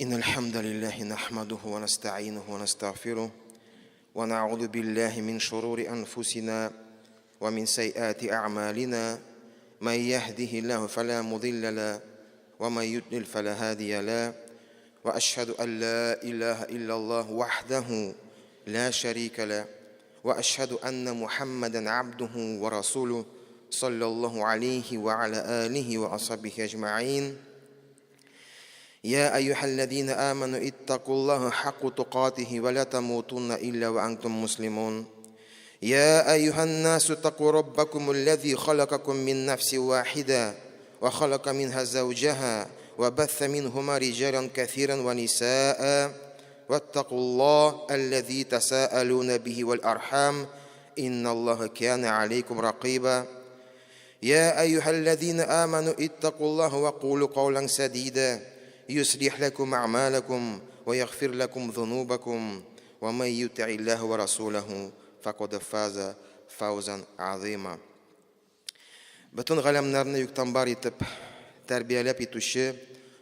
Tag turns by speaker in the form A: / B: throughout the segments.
A: إن الحمد لله نحمده ونستعينه ونستغفره ونعوذ بالله من شرور أنفسنا ومن سيئات أعمالنا من يهده الله فلا مضل له ومن يضلل فلا هادي له وأشهد أن لا إله إلا الله وحده لا شريك له وأشهد أن محمدا عبده ورسوله صلى الله عليه وعلى آله وأصحابه أجمعين يا أيها الذين آمنوا اتقوا الله حق تقاته ولا تموتن إلا وأنتم مسلمون يا أيها الناس اتقوا ربكم الذي خلقكم من نفس واحدة وخلق منها زوجها وبث منهما رجالا كثيرا ونساء واتقوا الله الذي تساءلون به والأرحام إن الله كان عليكم رقيبا يا أيها الذين آمنوا اتقوا الله وقولوا قولا سديدا يصلح لكم أعمالكم ويغفر لكم ذنوبكم ومن يطع الله ورسوله فقد فاز فوزا عظيما Бөтен галәмнәрне юктан бар итеп, тәрбияләп итүче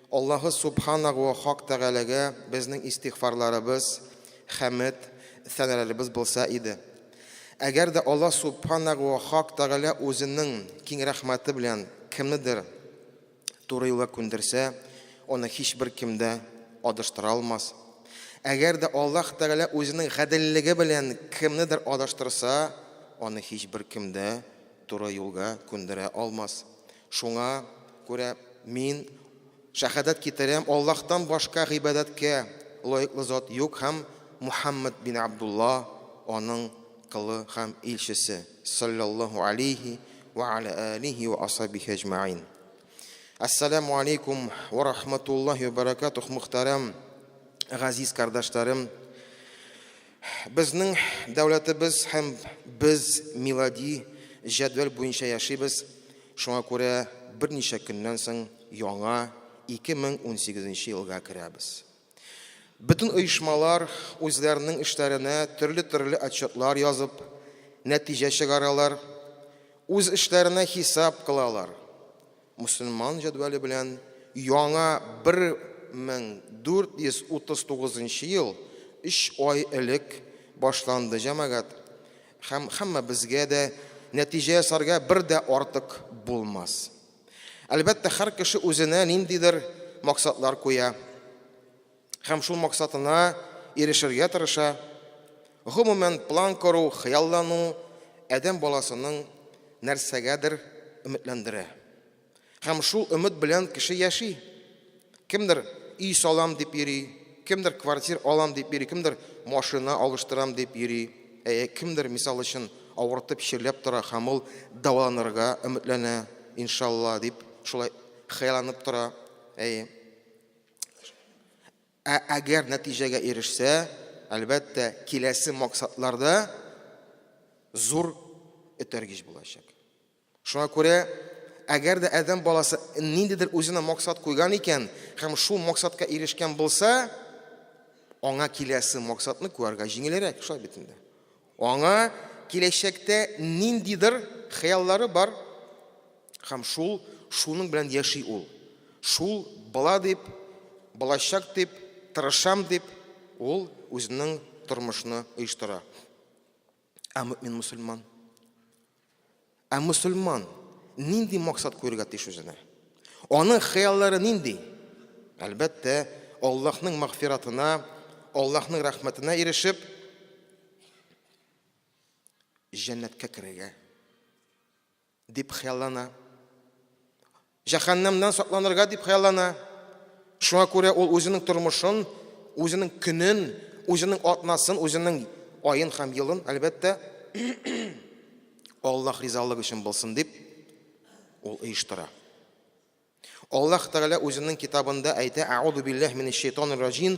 A: Аллаһы Субханаху ва Хак Тәгаләгә безнең истигъфарларыбыз, хәмед, сәнәләребез булса иде. Әгәр дә Аллаһ Субханаху ва Хак Тәгалә үзенең киң рәхмәте белән кемнедер туры юлга күндерсә, аны һичбер кем дә адаштыра алмас. Әгәр дә Аллаһ Тәгалә үзенең гаделлеге белән кемнедер адаштырса, аны һичбер кем дә туры юлга күндерә алмас. Шуңа күрә мин шәһадәт китерәм, Аллаһтан башка гыйбадәткә лаеклы зат юк һәм Мухәммәд бин Абдулла аның колы һәм илчесе, салләллаһу алейһи вә аля алихи вә асхабихи әҗмәгыйн. Әссәләмү алейкум вә рахматуллаһи вә бәрәкәтүһ, мөхтәрәм газиз кардәшләрем. Безнең дәүләтебез һәм без милади җәдвәл буенча яшибез. Шуңа күрә берничә көннән соң яңа 2018 елга керәбез. Бөтен оешмалар үзләренең эшләренә төрле-төрле отчетлар язып, нәтиҗә чыгаралар, үз эшләренә хисап кылалар. Мөселман җәдвәле белән яңа 1439 нчы ел өч ай элек башланды, җәмәгать. Һәм һәммәбезгә дә нәтиҗә ясарга бер дә артык булмас. Әлбәттә, һәр кеше үзенә ниндидер максатлар куя һәм шул максатына ирешергә тырыша. Гомумән, план кору, хыяллану адәм баласының нәрсәгәдер өметләндерә. Һәм шул өмет белән кеше яши. Кемдер өй салам дип йөри, кемдер квартир алам дип йөри, кемдер машина алыштырам дип йөри. Ә кемдер, мисал өчен, авыртып, чирләп тора һәм ул дәваланырга өметләнә, иншалла, дип шулай хыялланып тора. Әйе. Ә әгәр нәтиҗәгә ирешсә, әлбәттә, киләсе максатларда зур этәргеч булачак. Шуңа күрә, әгәр дә адәм баласы ниндидер үзенә максат куйган икән һәм шул максатка ирешкән булса, аңа киләсе максатны куярга җиңелрәк, шулай бит инде. Аңа киләчәктә ниндидер хыяллары бар һәм шул шуның белән яши ул. Шул була дип, булачак дип, тырышам дип, ул үзенең тормышны оештыра. Ә мөмин мөселман? Ә мөселман нинди максат куярга тиеш үзенә? Аның хыяллары нинди? Әлбәттә, Аллаһның мәгъфиратына, Аллаһның рәхмәтенә ирешеп, җәннәткә керергә дип хыяллана. Җәһәннәмнән сакланырга дип хыяллана. Шуңа күрә ул үзенең тормышын, үзенең көнен, үзенең атнасын, үзенең аен һәм елын, әлбәттә, Аллаһ ризалыгы өчен булсын дип ул оештыра. Аллаһ Тәгалә үзенең китабында әйтә: "Аузу биллаһи минәш шайтанир раҗим.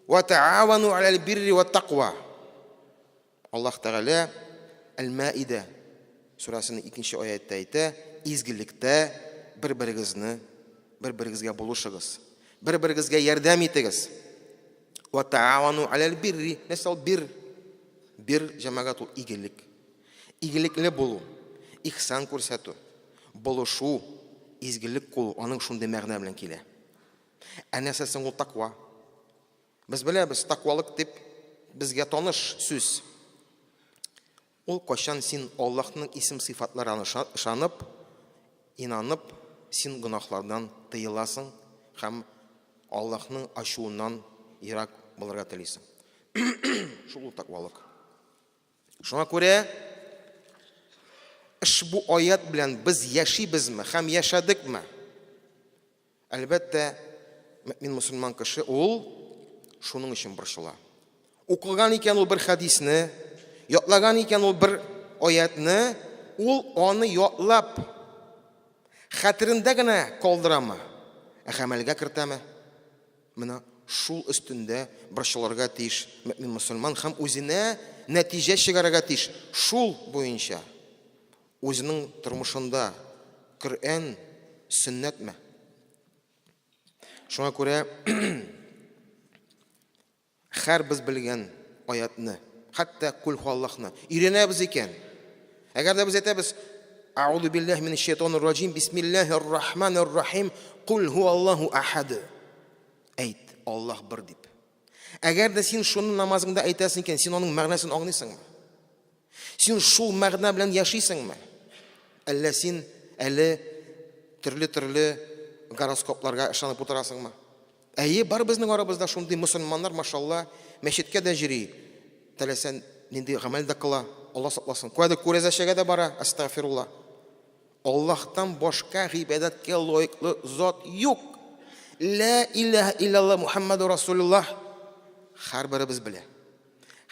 A: Ва таавану алал бирри ват таква." Аллаһ Тәгалә Әл-Мәидә сүрәсенең икенче аятендә әйтә, изгелектә бер-берегезне, бер-берегезгә булышыгыз, бер-берегезгә ярдәм итегез. Ва таавану алал бирри. Нәрсә ул бир? Бир җәмәгать ул игелек. Игелекле булу, ихсан күрсәтү, булышу, изгелек кылу аның шундый мәгънә белән килә. Ә нәрсә соң ул таква? Без беләбез, таквалык дип безгә таныш сүз. Ул кайчан син Аллаһның исем-сыйфатларына ышанып, инанып, син гөнаһлардан тыеласың һәм Аллаһның ачуыннан ерак булырга телисең. Шул ул таквалык. Шуңа күрә ошбу аят белән без яшибезме һәм яшәдекме? Әлбәттә, мөэмин мөселман кеше ул шуның өчен борчыла. Укыган икән ул бер хәдисне, ятлаган икән ул бер аятны, ул аны ятлап хәтерендә генә калдырамы, ә гамәлгә кертәме? Менә шул өстендә борчылырга тиеш мөэмин мөселман һәм үзенә нәтиҗә чыгарырга тиеш шул буенча. Үзенең тормышында Коръән, сөннәтме? Шуңа күрә һәр без белгән аятны, хәтта кул Аллаһны өйрәнәбез икән. Әгәр дә без әйтәбез, Аузу биллаһи минәш шайтанир раҗим, бисмиллаһир рахманир рахим, кул һуаллаһу ахад. Әйт, Аллаһ бер дип. Әгәр дә син шуны намазыңда әйтәсең икән, син аның мәгънәсен аңлыйсыңмы? Син шул мәгънә белән яшисеңме? Әллә син әле төрле-төрле гороскопларга ышанып утырасыңмы? Әйе, бар безнең арабызда шундый мөселманнар, машалла, мәчеткә дә йөри, теләсә нинди гамәл дә кыла, Алла сакласын. Куәдер күрәзәчәгә дә бара, астагфирулла. Аллаһтан башка гыйбадәткә лаеклы зат юк. Лә илаһа иллаллаһ Мухаммаду Расулуллаһ. Һәрберебез белә.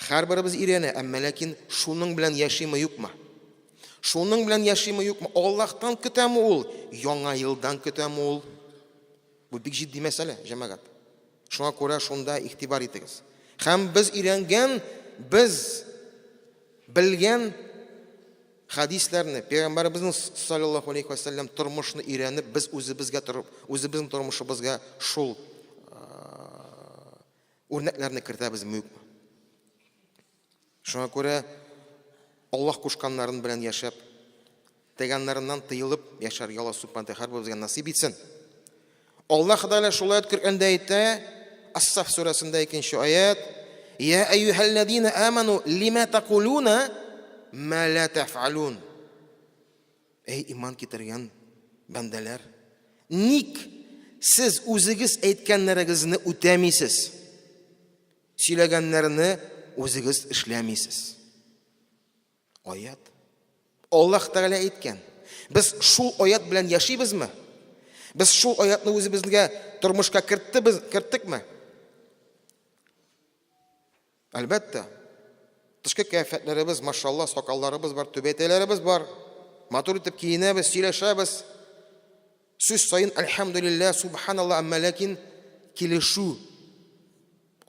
A: Һәрберебез өйрәнә, әмма ләкин шуның белән яшиме юкмы? Шуның белән яшиме юкмы? Аллаһтан көтәме ул? Яңа елдан көтәме ул? Бу бик җитди мәсьәлә, җәмәгать. Шуңа күрә шунда игътибар итегез. Һәм без өйрәнгән, без белгән хәдисләрне, пәйгамбәребезнең саллаллаһу алейхи ва сәлләм тормышны өйрәнеп, без үзебезгә торып, үзебезнең тормышыбызга шул үрнәкләрне кертәбезме юкмы? Шуңа күрә Аллаһ кушканнарын белән яшәп, тыйганнарыннан тыелып яшәргә Аллаһ Субхану Тәгалә һәрберебезгә насыйп итсен. Аллаһ Тәгалә шулай итеп Коръәндә әйтә, Ас-Саф сүрәсендә икенче аят, Я әйюһәлләзина аману лима такулуна ма ла тафалун. Әй иман китергән бәндәләр, ник сез үзегез әйткәннәрегезне үтәмисез? Сөйләгәннәрне үзегез эшләмисез. Аят. Аллаһ Тәгалә әйткән. Без шул аят белән яшибезме? Без шул аятны үзебезгә тормышка керттебез, керттекме? Әлбәттә. Тышкы кыяфәтләребез, машалла, сакалларыбыз бар, түбәтәйләребез бар. Матур итеп киенәбез, сөйләшәбез. Сүз саен әлхәмдүлилләһ, субханалла, әмма ләкин килешү,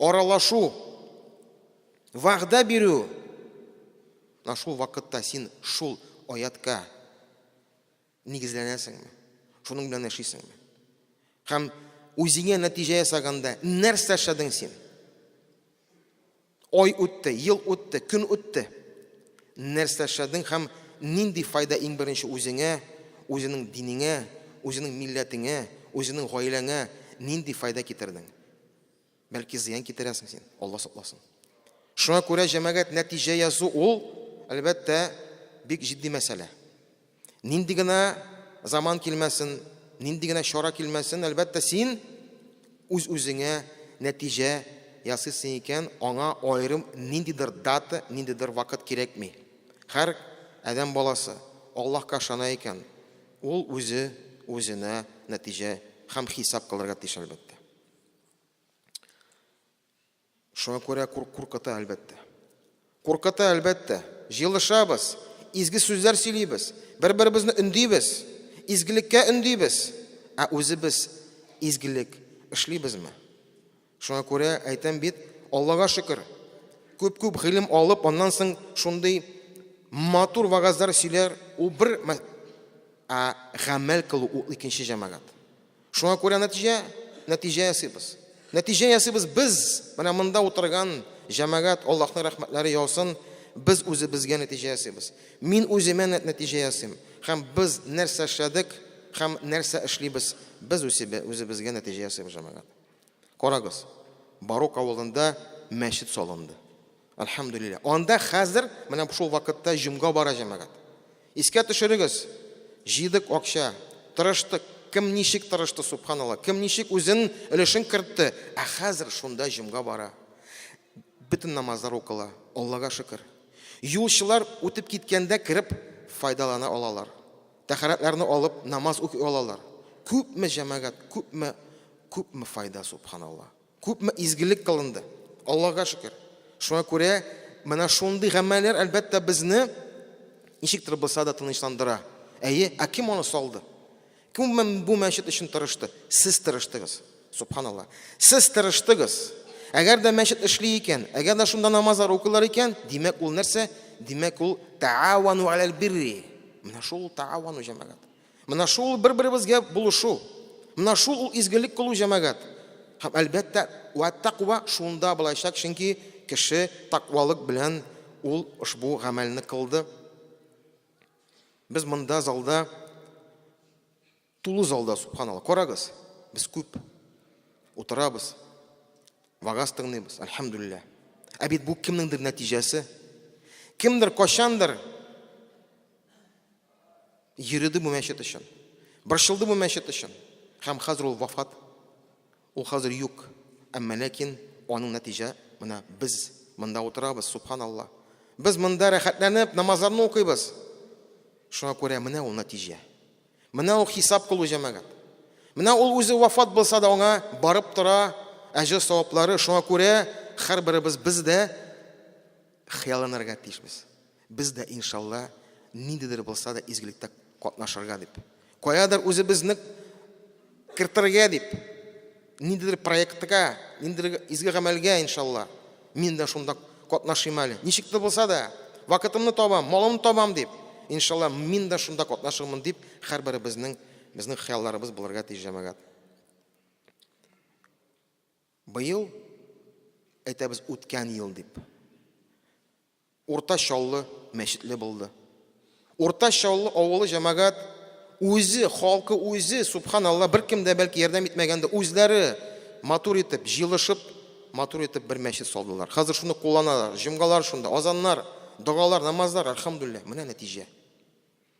A: аралашу, вәгъдә бирү, менә шул вакытта син шул аятка нигезләнәсеңме? Шуның белән яшисеңме? Һәм үзеңә нәтиҗә ясаганда нәрсә эшләдең син? Ай үтте, ел үтте, көн үтте. Нәрсә эшләдең һәм нинди файда иң беренче үзеңә, үзеңнең динеңә, үзеңнең милләтеңә, үзеңнең гаиләңә нинди файда китердең? Бәлки зыян китерәсең син, Алла сакласын. Шуңа күрә җәмәгать нәтиҗә язу ул, әлбәттә, бик җитди мәсьәлә. Нинди генә заман килмәсен, нинди генә чара килмәсен, әлбәттә, син үз-үзеңә нәтиҗә ясыйсың икән, аңа аерым ниндидер дата, ниндидер вакыт кирәкми. Һәр адәм баласы Аллаһка ышана икән, ул үзе үзенә нәтиҗә һәм хисап кылырга тиеш, әлбәттә. Шуңа күрә куркыта, әлбәттә. Куркыта, әлбәттә. Җыелышабыз, изге сүзләр сөйлибез, бер-беребезне өндибез, изгелеккә өндибез, ә үзебез изгелек эшлибезме? Шуңа күрә әйтәм бит, Аллага шөкер, күп-күп гыйлем алып, аннан соң шундый матур вагазлар сөйләр, ул бер, ә гамәл кылу ул икенче җәмәгать. Шуңа күрә нәтиҗә, нәтиҗә ясыйбыз. Нәтиҗә ясыйбыз без, менә монда утырган җәмәгать, Аллаһның рәхмәтләре яусын, без үзебезгә нәтиҗә ясыйбыз. Мин үземә нәтиҗә ясыйм. Һәм без нәрсә эшләдек? һәм нәрсә эшлибез, без үзебезгә нәтиҗә ясыйбыз, җәмәгать. Карагыз, Барук авылында мәчет салынды. Әлхәмдүлилләһ. Анда хәзер, менә шул вакытта җомга бара, җәмәгать. Искә төшерегез, җыйдык акча, тырыштык, кем ничек тырышты, субханалла, кем ничек үзен өлешен кертте, ә хәзер шунда җомга бара. Бөтен намазлар укыла, Аллага шөкер. Юлчылар үтеп киткәндә кереп файдалана алалар. Тәһарәтләрне алып намаз укый алалар. Күпме җәмәгать, күпме, күпме файда, субханалла. Күпме изгелек кылынды. Аллага шөкер. Шуңа күрә менә шундый гамәлләр, әлбәттә, безне ничектер булса да тынычландыра. Әйе, ә кем аны салды? Кем бу мәчет өчен тырышты? Сез тырыштыгыз. Субханалла. Сез тырыштыгыз. Әгәр дә мәчет эшли икән, әгәр дә шунда намазлар укыйлар икән, димәк ул нәрсә? Димәк ул таавану алал бирри. Менә шул таавану җәмәгать. Менә шул бер-беребезгә булышу. Менә шул ул изгелек кылу җәмәгать. Һәм әлбәттә, вә тәкъва шунда булачак, чөнки кеше тәкъвалык белән ул ошбу гамәлне кылды. Без монда залда, тулы залда, субханалла, карагыз, без күп утырабыз, вагаз тыңлыйбыз, әлхәмдүлилләһ. Ә бит бу кемнеңдер нәтиҗәсе. Кемдер кайчандыр йөрде бу мәчет өчен, борчылды бу мәчет өчен. Һәм хәзер ул вафат. Ул хәзер юк. Әмма ләкин аның нәтиҗә, менә без монда утырабыз, субханалла. Без монда рәхәтләнеп намазларны укыйбыз. Шуңа күрә менә ул нәтиҗә. Менә ул хисап кылу җәмәгать. Менә ул үзе вафат булса да аңа барып тора әҗер саваплары. Шуңа күрә һәрберебез без дә хыялланырга тиешбез. Без дә, иншалла, ниндидер булса да изгелектә катнашырга дип. Каядыр үзебезне кертергә дип. Ниндидер проектка, ниндидер изге гамәлгә, иншалла. Мин дә шунда катнашыйм әле. Ничек тә булса да, вакытымны табам, малымны табам дип. Иншалла, мин дә шунда катнашырмын дип, һәрберебезнең безнең хыялларыбыз булырга тиеш, җәмәгать. Быел әйтәбез үткән ел дип. Урта Чаллы мәчетле булды. Урта Чаллы авылы җәмәгать үзе, халкы үзе, субханалла, беркем дә бәлки ярдәм итмәгәндә, үзләре матур итеп, җыелышып, матур итеп бер мәчет салдылар. Хәзер шуны кулланалар. Җомгалар шунда, азаннар, догалар, намазлар, әлхәмдүлилләһ. Менә нәтиҗә.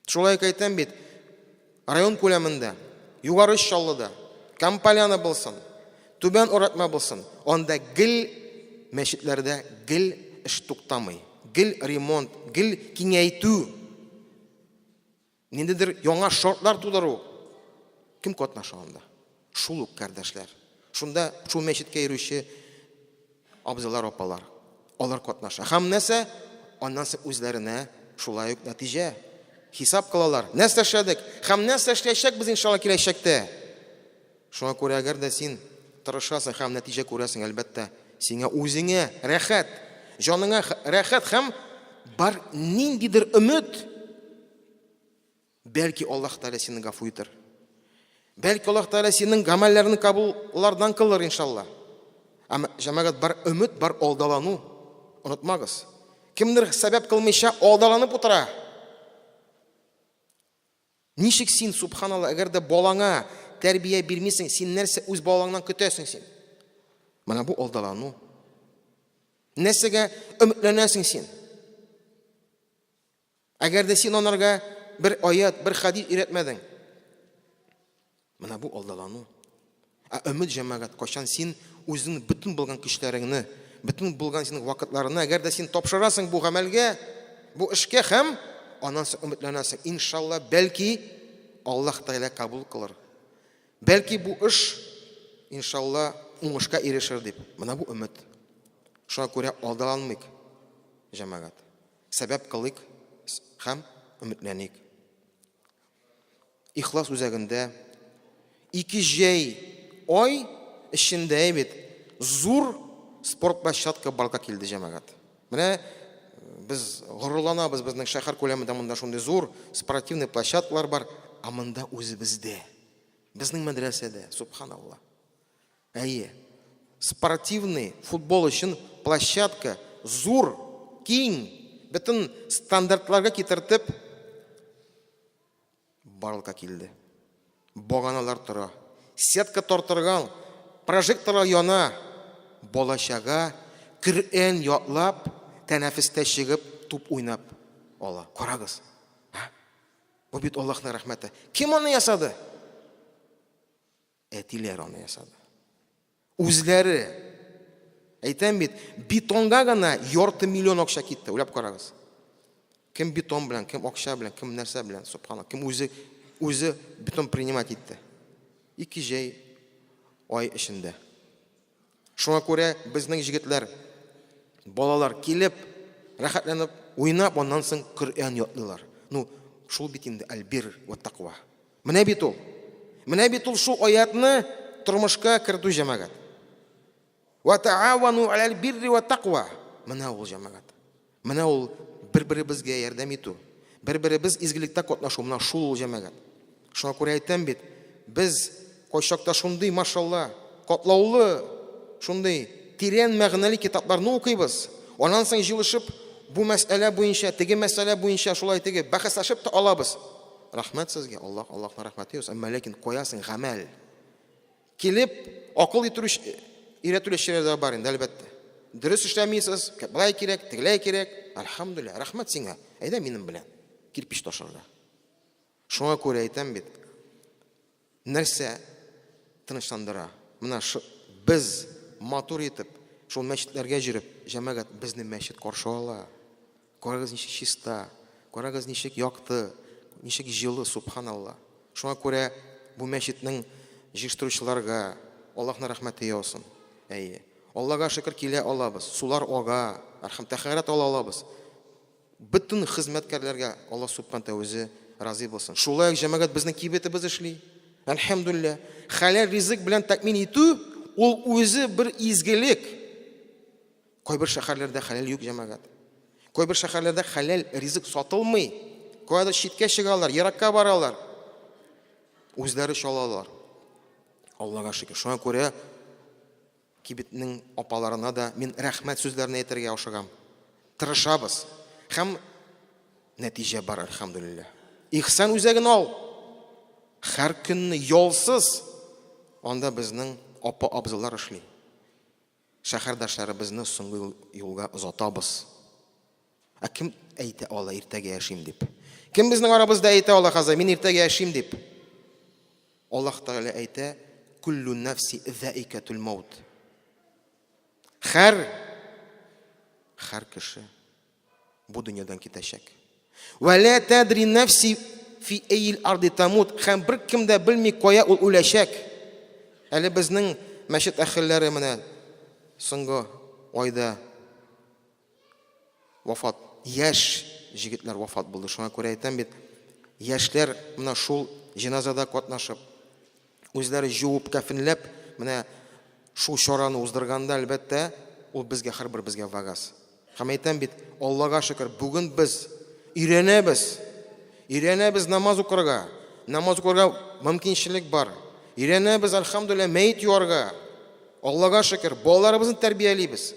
A: Шулай ук әйтәм бит, район күләмендә, Югары Чаллыда, Камполяна булсын, Түбән Уратма булсын, анда гел мәчетләрдә гел эш туктамый. Гел ремонт, гел киңәйтү. Ниндидер яңа шартлар тудыру. Кем катнаша анда? Шул ук кардәшләр. Шунда шул мәчеткә йөрүче абзыйлар, апалар. Алар катнаша. Һәм нәрсә? Аннан соң үзләренә шулай ук нәтиҗә. Хисап кылалар. Нәрсә эшләдек? Һәм нәрсә эшләячәкбез иншалла киләчәктә? Шуңа күрә әгәр дә син тырышасың һәм нәтиҗә күрәсең, әлбәттә, сиңа үзеңә рәхәт, җаныңа рәхәт һәм бар ниндидер өмет. Бәлки Аллаһ Тәгалә сине гафу итер. Бәлки Аллаһ Тәгалә синең гамәлләреңне кабуллардан кылыр, иншалла. Әмма җәмәгать бар өмет, бар алдалану. Онытмагыз. Кемдер сәбәп кылмыйча алдаланып утыра. Ничек син, субханалла, әгәр дә балаңа тәрбия бирмисең, син нәрсә үз балаңнан көтәсең син? Менә бу алдалану. Нәрсәгә өметләнәсең син? Әгәр дә син анарга бер аят, бер хадис өйрәтмәдең. Менә бу алдалану. Ә өмет җәмәгать, кайчан син үзең бөтен булган көчләреңне, бөтен булган синең вакытларыңны, әгәр дә син тапшырасың бу гамәлгә, бу эшкә һәм аннан соң өметләнәсең, иншалла, бәлки Аллаһ Тәгалә кабул кылыр. Бәлки бу эш, иншалла, уңышка ирешер дип. Менә бу өмет. Шуңа күрә алдаланмыйк, җәмәгать. Сәбәп кылыйк һәм өметләник. Ихлас үзәгендә ике җәй ай эчендә бит зур спорт площадка барлыкка килде, җәмәгать. Менә без горурланабыз, безнең шәһәр күләмендә монда шундый зур спортивный площадкалар бар, ә монда үзебездә, безнең мәдрәсәдә, субханалла. Әйе. Спортивный футбол өчен площадка зур, киң, бөтен стандартларга китертеп барлыкка килде. Баганалар тора. Сетка тартырган, прожекторлар яна. Бала-чага Коръән ятлап, тәнәфестә чыгып, туп уйнап ала. Карагыз. Ә? Бу бит Аллаһның рәхмәте. Кем аны ясады? Әтиләр аны ясады. Үзләре. Әйтәм бит, бетонга гына ярты миллион акча китте. Уйлап карагыз. Кем бетон белән, кем акча белән, кем нәрсә белән, субханалла, кем үзе үзе бетон принимать итте. Ике җәй ай эчендә. Шуңа күрә безнең җегетләр, балалар килеп, рәхәтләнеп уйнап, аннан соң Коръән ятлыйлар. Ну, шул бит инде әл-бир вә таква. Менә бит ул. Менә бит ул шул аятны тормышка кертү җәмәгать. Ва таавану алал бирри ва таква. Менә ул җәмәгать. Менә ул бер-беребезгә ярдәм итү, бер-беребез изгелектә катнашу, менә шул ул җәмәгать. Шуңа күрә әйтәм бит, без кайчакта шундый, машалла, катлаулы, шундый тирән мәгънәле китапларны укыйбыз. Аннан соң җыелышып, бу мәсьәлә буенча, теге мәсьәлә буенча шулай теге бәхәсләшеп тә алабыз. Рәхмәт сезгә, Аллаһ, Аллаһның рәхмәте булсын. Әмма ләкин куясың гамәл. Килеп, акыл өйрәтүчеләр дә бар инде, әлбәттә. Дөрес эшләмисез, болай кирәк, тегеләй кирәк. Әлхәмдүлилләһ, рәхмәт сиңа. Әйдә минем белән кирпич ташырга. Шуңа күрә әйтәм бит, нәрсә тынычландыра? Менә без матур итеп, шул мәчетләргә йөреп, җәмәгать безне мәчет каршы ала. Карагыз, ничек чиста, карагыз, ничек якты, ничек җылы, субханалла. Шуңа күрә бу мәчетнең җыештыручыларга Аллаһның рәхмәте яусын. Әйе. Аллага шөкер килә алабыз, сулар ага, әрхәм тәһарәт ала алабыз. Бөтен хезмәткәрләргә Аллаһ субхан тәгалә үзе разый булсын. Шулай ук җәмәгать безнең кибетебез эшли. Әлхәмдүлилләһ. Хәләл ризык белән тәэмин итү ул үзе бер изгелек. Кайбер шәһәрләрдә хәләл юк, җәмәгать. Кайбер шәһәрләрдә хәләл ризык сатылмый. Каядыр читкә чыгалар, еракка баралар. Үзләре чалалар. Аллага шөкер. Шуңа күрә кибетнең апаларына да мин рәхмәт сүзләрен әйтергә ашыгам. Тырышабыз. Һәм нәтиҗә бар, әлхәмдүлилләһ. Ихсан үзәген ал. Һәр көнне ялсыз анда безнең апа-абзыйлар эшли. Шәһәрдәшләребезне соңгы юлга озатабыз. Ә кем әйтә ала иртәгә яшим дип? Кем безнең арабызда әйтә ала хәзер мин иртәгә яшим дип? Аллаһ Тәгалә әйтә, куллу нәфси заикатул маут. Хәр хәр кеше бу дөньядан китәчәк. Вә лә тәдри нәфси фи әйил арди тамут. Һәм беркем дә белми, кая ул үләчәк. Әле безнең мәчет әһелләре менә соңгы айда вафат, яшь җегетләр вафат булды. Шуңа күрә әйтәм бит, яшьләр менә шул җеназада катнашып, үзләре җуып, кәфенләп, менә шул чараны уздырганда, әлбәттә, ул безгә һәрберебезгә вагаз. Һәм әйтәм бит, Аллага шөкер, бүген без өйрәнәбез. Өйрәнәбез намаз укырга. Намаз укырга мөмкинчелек бар. Өйрәнәбез, альхамдулилла, мәет юарга. Аллага шөкер, балаларыбызны тәрбиялибез.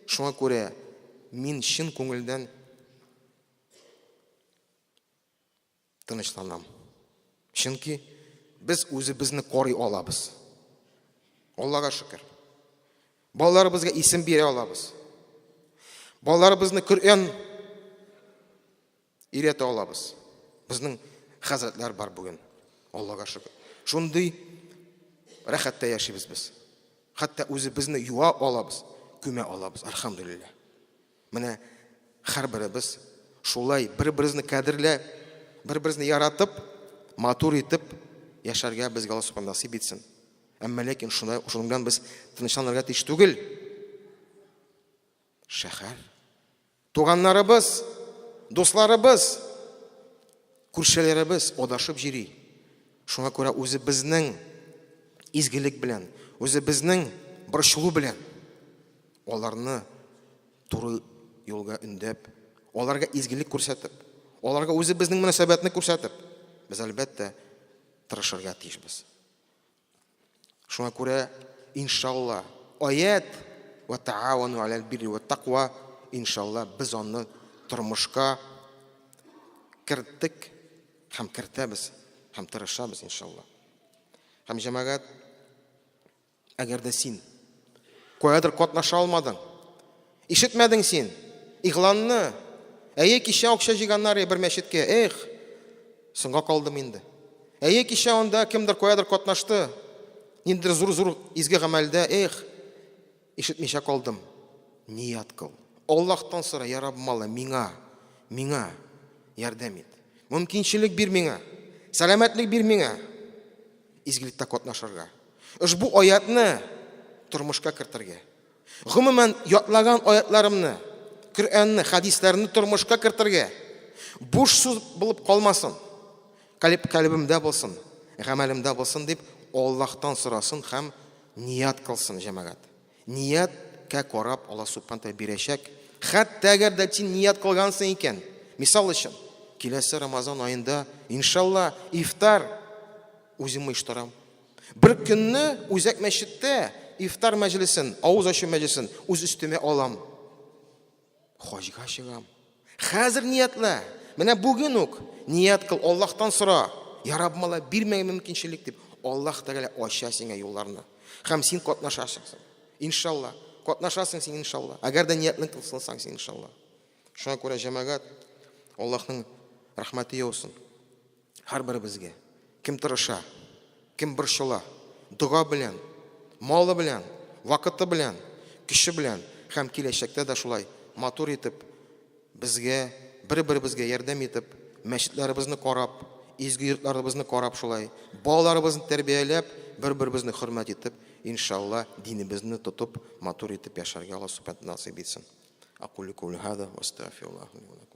A: Шуңа күрә мин чын күңелдән Тынычланам. Чөнки без үзебезне карый алабыз. Аллага шөкер. Балаларыбызга исем бирә алабыз. Балаларыбызны Коръән өйрәтә алабыз. Безнең хәзрәтләр бар бүген. Аллага шөкер. Шундый рәхәттә яшибез без. Хәтта үзебезне юа алабыз, күмә алабыз. Альхамдулилла. Менә һәрберебез шулай бер-беребезне кадерләп, бер-беребезне яратып, матур итеп яшәргә безгә Алла Субхану насыйп итсен. Әмма ләкин шунда шуның белән без тынычланырга тиеш түгел. Шәһәр, туганнарыбыз, дусларыбыз, күршеләребез адашып йөри. Шуңа күрә үзебезнең изгелек белән, үзебезнең борчылу белән аларны туры юлга өндәп, аларга изгелек күрсәтеп, аларга үзебезнең мөнәсәбәтне күрсәтеп, без әлбәттә тырышырга тиешбез. Шуңа күрә, иншалла, аят ва таавану алал бирри ва таква, иншалла, без аны тормышка керттек һәм кертәбез һәм тырышабыз, иншалла. Һәм җәмәгать, әгәр дә син каядыр катнаша алмадың, ишетмәдең син игъланны, әйе, кичә акча җыйганнар бер мәчеткә, эх, соңга калдым инде. Әйе, кичә анда кемдер каядыр катнашты, ниндидер зур-зур изге гамәлдә, эх, ишетмичә калдым. Ният кыл. Аллаһтан сора, я Раббым Алла, миңа, миңа ярдәм ит. Мөмкинчелек бир миңа, сәламәтлек бир миңа изгелектә катнашырга. Ошбу аятны тормышка кертергә. Гомумән, ятлаган аятларымны, Коръәнне, хәдисләрне тормышка кертергә. Буш сүз булып калмасын. Калеб калебемдә булсын, гамәлемдә булсын дип Аллаһтан сорасын һәм ният кылсын, җәмәгать. Нияткә карап Аллаһ Субхана Тәгалә бирәчәк. Хәтта әгәр дә син ният кылгансың икән, мисал өчен, киләсе Рамазан аенда, иншалла, ифтар үзем оештырам. Бер көнне үзәк мәчеттә ифтар мәҗлесен, авыз ачу мәҗлесен үз өстемә алам. Хаҗга чыгам. Хәзер ниятлә. Менә бүген үк ният кыл, Аллаһтан сора. Я Раббым Алла, бир миңа мөмкинчелек дип. Аллаһ Тәгалә ача сиңа юлларны. Һәм син катнашасың. Иншалла. Катнашасың син иншалла. Әгәр дә ниятне кылсаң син иншалла. Шуңа күрә җәмәгать, Аллаһның рәхмәте яусын. Һәрберебезгә. Кем тырыша, кем борчыла, дога белән, малы белән, вакыты белән, көче белән һәм киләчәктә дә шулай матур итеп безгә, бер-беребезгә ярдәм итеп, мәчетләребезне карап, изге йортларыбызны карап шулай, балаларыбызны тәрбияләп, бер-беребезне хөрмәт итеп, иншалла, динебезне тотып, матур итеп яшәргә Алла Субхану насыйп итсен. Акулю каули хада ва астагфируллаһ ли ва лакум.